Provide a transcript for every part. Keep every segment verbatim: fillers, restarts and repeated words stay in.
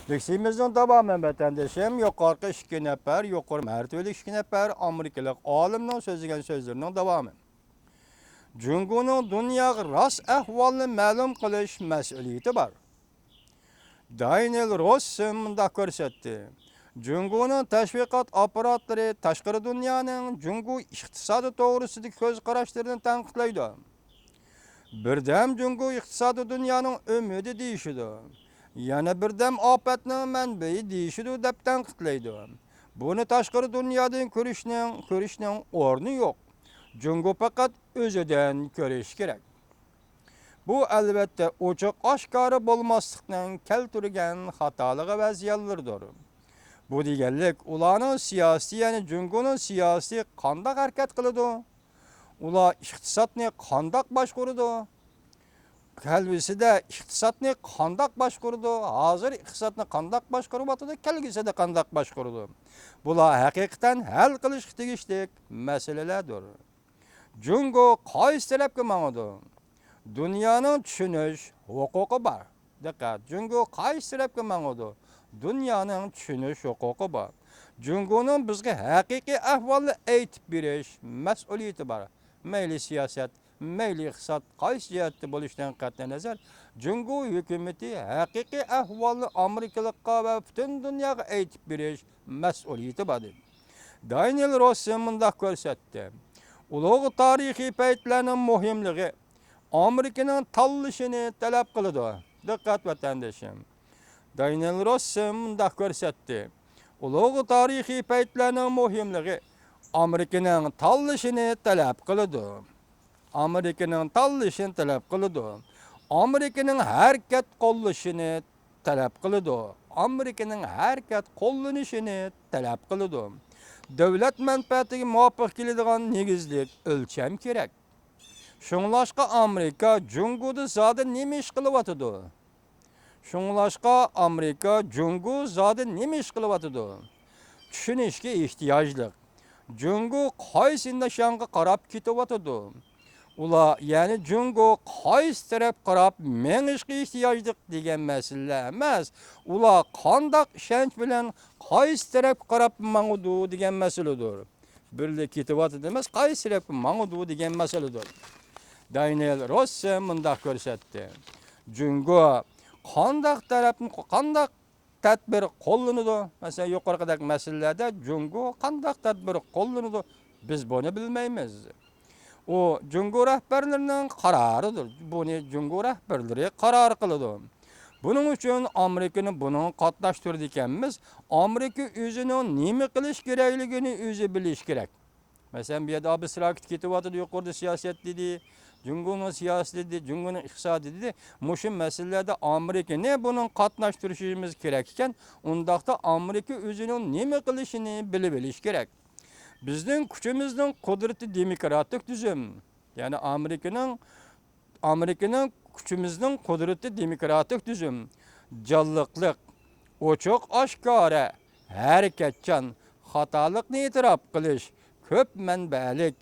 لېكسىيىمىزنىڭ داۋامى، ۋەتەندىشىم، يۇقىرىقى ئىككى نەپەر، يۇقىرى مەرتىۋىلىك ئىككى نەپەر ئامېرىكىلىق ئالىمنىڭ سۆزلىگەن سۆزلىرىنىڭ داۋامى. جۇڭگونىڭ دۇنياغا راست ئەھۋالنى مەلۇم قىلىش مەسئۇلىيىتى بار. دانىيېل روسسېن مۇنداق كۆرسەتتى: جۇڭگونىڭ تەشۋىقات ئاپپاراتلىرى تاشقىرى دۇنيانىڭ جۇڭگو ئىقتىسادى توغرىسىدىكى كۆز قاراشلىرىنى تەنقىدلەيدۇ. بىردەم جۇڭگو ئىقتىسادى دۇنيانىڭ ئۈمىدى دېيىشىدۇ. يەنە بىردەم ئاپەتنىڭ مەنبىيى دېيىشىدۇ دەپ تەنقىدلەيدۇ. بۇنى تاشقىرى دۇنيادىن كۆرۈشنىڭ، كۆرۈشنىڭ ئورنى يوق. جۇڭگو پەقەت ئۆزىدىن كۆرۈشى كېرەك. بۇ، ئەلۋەتتە، ئوچۇق ئاشكارا بولماسلىقنىڭ كەلتۈرگەن خاتالىقى ۋە زىيانلىرىدۇر. بۇ دېگەنلىك، ئۇلارنىڭ سىياسىتى، يەنى جۇڭگونىڭ سىياسىتى قانداق ھەرىكەت قىلىدۇ؟ ئۇلار ئىقتىسادنى قانداق باشقۇرىدۇ؟ كەلگۈسىدە ئىقتىسادنى قانداق باشقۇرىدۇ؟ ھازىر ئىقتىسادنى قانداق باشقۇرۇۋاتىدۇ؟ كەلگۈسىدە قانداق باشقۇرىدۇ؟ بۇلار ھەقىقەتەن ھەل قىلىشقا تېگىشلىك مەسىلىلەردۇر. جۇڭگو قايسى تەرەپكە ماڭىدۇ؟ دۇنيانىڭ چۈشىنىش ھوقۇقى بار. دىققەت، جۇڭگو قايسى تەرەپكە ماڭىدۇ؟ دۇنيانىڭ چۈشىنىش ھوقۇقى بار. جۇڭگونىڭ بىزگە ھەقىقىي ئەھۋالنى ئېيتىپ بېرىش مەسئۇلىيىتى بار. مەيلى سىياسەت، مەيلى ئىقتىساد قايسى جەھەتتە بولۇشىدىن قەتئىينەزەر، جۇڭگو ھۆكۈمىتى ھەقىقىي ئەھۋالنى ئامېرىكىلىققا ۋە پۈتۈن دۇنياغا ئېيتىپ بېرىش مەسئۇلىيىتى بار، دېدى. دانىيېل روسسېن مۇنداق كۆرسەتتى: ئۇلۇغ تارىخىي پەيتلەرنىڭ مۇھىملىقى ئامېرىكىنىڭ تاللىشىنى تەلەپ قىلىدۇ. دىققەت، ۋەتەندىشىم. دانىيېل روسسېن مۇنداق كۆرسەتتى: ئۇلۇغ تارىخىي پەيتلەرنىڭ مۇھىملىقى ئامېرىكىنىڭ تاللىشىنى تەلەپ قىلىدۇ. ئامېرىكىنىڭ تاللىشىنى تەلەپ قىلىدۇ. ئامېرىكىنىڭ ھەرىكەت قوللىشىنى تەلەپ قىلىدۇ. ئامېرىكىنىڭ ھەرىكەت قوللىنىشىنى تەلەپ قىلىدۇ. دۆلەت مەنپەئەتىگە مۇۋاپىق كېلىدىغان نېگىزلىك ئۆلچەم كېرەك. شۇڭلاشقا ئامېرىكا جۇڭگودا زادى نېمە ئىش قىلىۋاتىدۇ؟ شۇڭلاشقا ئامېرىكا جۇڭگو زادى نېمە ئىش قىلىۋاتىدۇ؟ چۈشىنىشكە ئېھتىياجلىق. جۇڭگو قايسى نىشانغا قاراپ كېتىۋاتىدۇ؟ ئۇلار، يەنى جۇڭگو قايسى تەرەپ قاراپ مېڭىشقا ئېھتىياجلىق دېگەن مەسىلە ئەمەس، ئۇلار قانداق ئىشەنچ بىلەن قايسى تەرەپكە قاراپ ماڭىدۇ دېگەن مەسىلىدۇر. بىرلا كېتىۋاتىدۇ ئەمەس، قايسى تەرەپكە ماڭىدۇ دېگەن مەسىلىدۇر. دانىيېل روسسېن مۇنداق كۆرسەتتى: جۇڭگو قانداق تەرەپنى، قانداق تەدبىر قوللىنىدۇ؟ مەسىلەن، يۇقىرىقىدەك مەسىلىلەردە جۇڭگو قانداق تەدبىر قوللىنىدۇ؟ بىز بۇنى بىلمەيمىز. ئۇ جۇڭگو رەھبەرلىرىنىڭ قارارىدۇر. بۇنى جۇڭگو رەھبەرلىرى قارار قىلىدۇ. بۇنىڭ ئۈچۈن ئامېرىكىنى بۇنىڭغا قاتناشتۇرىدىكەنمىز. ئامېرىكا ئۆزىنىڭ نېمە قىلىش كېرەكلىكىنى ئۆزى بىلىشى كېرەك. مەسىلەن، بۇ يەردە ئابستراكت كېتىۋاتىدۇ، يۇقىرىدا سىياسەت دېدى، جۇڭگونىڭ سىياسىتى دېدى، جۇڭگونىڭ ئىقتىسادى دېدى. مۇشۇ مەسىلىلەردە ئامېرىكىنى بۇنىڭغا قاتناشتۇرۇشىمىز كېرەك ئىكەن، ئۇنداقتا ئامېرىكا ئۆزىنىڭ نېمە قىلىشىنى بىلىۋېلىشى كېرەك. بىزنىڭ كۈچىمىزنىڭ قۇدرىتى دېموكراتىك تۈزۈم. يەنى ئامېرىكىنىڭ، ئامېرىكىنىڭ كۈچىمىزنىڭ قۇدرىتى دېموكراتىك تۈزۈم. جانلىقلىق، ئوچۇق ئاشكارا، ھەرىكەتچان، خاتالىقنى ئېتىراپ قىلىش، كۆپ مەنبەلىك،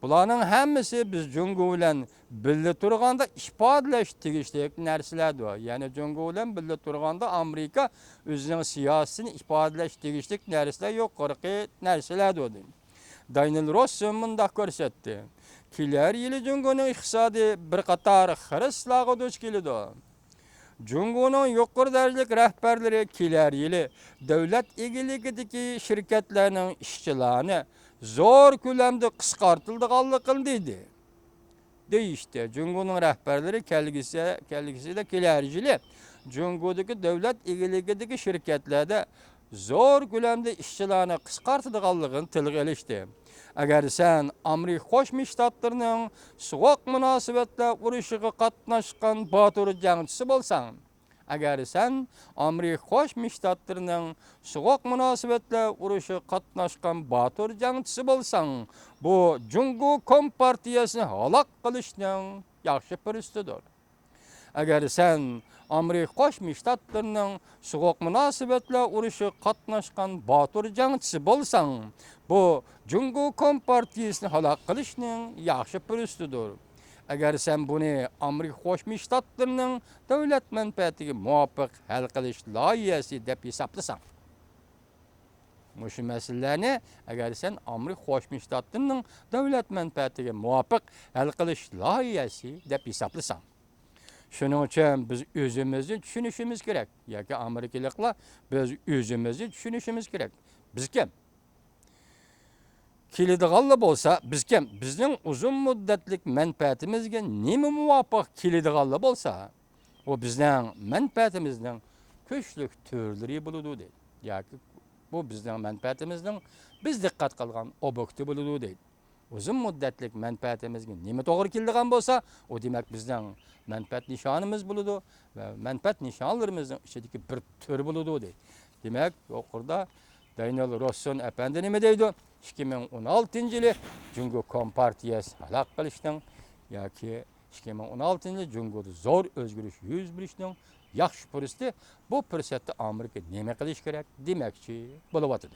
بۇلارنىڭ ھەممىسى بىز جۇڭگو بىلەن بىللە تۇرغاندا ئىپادىلەش تېگىشلىك نەرسىلەردۇر. يەنى جۇڭگو بىلەن بىللە تۇرغاندا ئامېرىكا ئۆزىنىڭ سىياسىتىنى ئىپادىلەش تېگىشلىك نەرسىلەر يۇقىرىقى نەرسىلەردۇر. دانىيېل روسسېن مۇنداق كۆرسەتتى: كېلەر يىلى جۇڭگونىڭ ئىقتىسادى بىر قاتار خىرىسلارغا دۇچ كېلىدۇ. جۇڭگونىڭ يۇقىرى دەرىجىلىك رەھبەرلىرى كېلەر يىلى دۆلەت ئىگىلىكىدىكى شىركەتلەرنىڭ ئىشچىلارنى زور كۆلەمدە قىسقارتىدىغانلىقىنى دېدى. دېيىشتى. جۇڭگونىڭ رەھبەرلىرى كەلگۈسى، كەلگۈسىدە، كېلەر يىلى جۇڭگودىكى دۆلەت ئىگىلىكىدىكى شىركەتلەردە زور كۆلەمدە ئىشچىلارنى قىسقارتىدىغانلىقىنى تىلغا ئېلىشتى. ئەگەر سەن ئامېرىكا قوشما شتاتلىرىنىڭ سوغۇق مۇناسىۋەتلەر ئۇرۇشىغا قاتناشقان باتۇر جەڭچىسى بولساڭ، ئەگەر سەن ئامېرىكا قوشما شتاتلىرىنىڭ سوغۇق مۇناسىۋەتلەر ئۇرۇشىغا قاتناشقان باتۇر جەڭچىسى بولساڭ، بۇ جۇڭگو كومپارتىيەسىنى ھالاك قىلىشنىڭ ياخشى پۇرسىتىدۇر. ئەگەر سەن ئامېرىكا قوشما شتاتلىرىنىڭ سوغۇق مۇناسىۋەتلەر ئۇرۇشىغا قاتناشقان باتۇر جەڭچىسى بولساڭ، بۇ جۇڭگو كومپارتىيىسىنى ھالاك قىلىشنىڭ ياخشى پۇرسىتىدۇر. ئەگەر سەن بۇنى ئامېرىكا قوشما شتاتلىرىنىڭ دۆلەت مەنپەئەتىگە مۇۋاپىق ھەل قىلىش لايىھەسى دەپ ھېسابلىساڭ، مۇشۇ مەسىلىلەرنى ئەگەر سەن ئامېرىكا قوشما شتاتلىرىنىڭ دۆلەت مەنپەئەتىگە مۇۋاپىق ھەل قىلىش لايىھەسى دەپ ھېسابلىساڭ، شۇنىڭ ئۈچۈن بىز ئۆزىمىزنى چۈشىنىشىمىز كېرەك ياكى ئامېرىكىلىقلار بىز ئۆزىمىزنى چۈشىنىشىمىز كېرەك. بىز كىم؟ كېلىدىغانلا بولسا، بىز كىم؟ بىزنىڭ ئۇزۇن مۇددەتلىك مەنپەئەتىمىزگە نېمە مۇۋاپىق كېلىدىغانلا بولسا، ئۇ بىزنىڭ مەنپەئەتىمىزنىڭ كۈچلۈك تۈرلىرى بولىدۇ دەيدۇ. ياكى بۇ بىزنىڭ مەنپەئەتىمىزنىڭ بىز دىققەت قىلغان ئوبيېكتى بولىدۇ دەيدۇ. ئۇزۇن مۇددەتلىك مەنپەئەتىمىزگە نېمە توغرا كېلىدىغان بولسا، ئۇ دېمەك بىزنىڭ مەنپەئەت نىشانىمىز بولىدۇ ۋە مەنپەئەت نىشانلىرىمىزنىڭ ئىچىدىكى بىر تۈر بولىدۇ دەيدۇ. دېمەك، يۇقىرىدا دانىيېل روسسون ئەپەندى نېمە دەيدۇ؟ ئىككى مىڭ ئون ئالتىنچى يىلى جۇڭگو كومپارتىيەسى ھالاك قىلىشنىڭ ياكى ئىككى مىڭ ئون ئالتىنچى يىلى جۇڭگودا زور ئۆزگىرىش يۈز بېرىشنىڭ ياخشى پۇرسىتى، بۇ پۇرسەتتە ئامېرىكا نېمە قىلىشى كېرەك دېمەكچى بولۇۋاتىدۇ.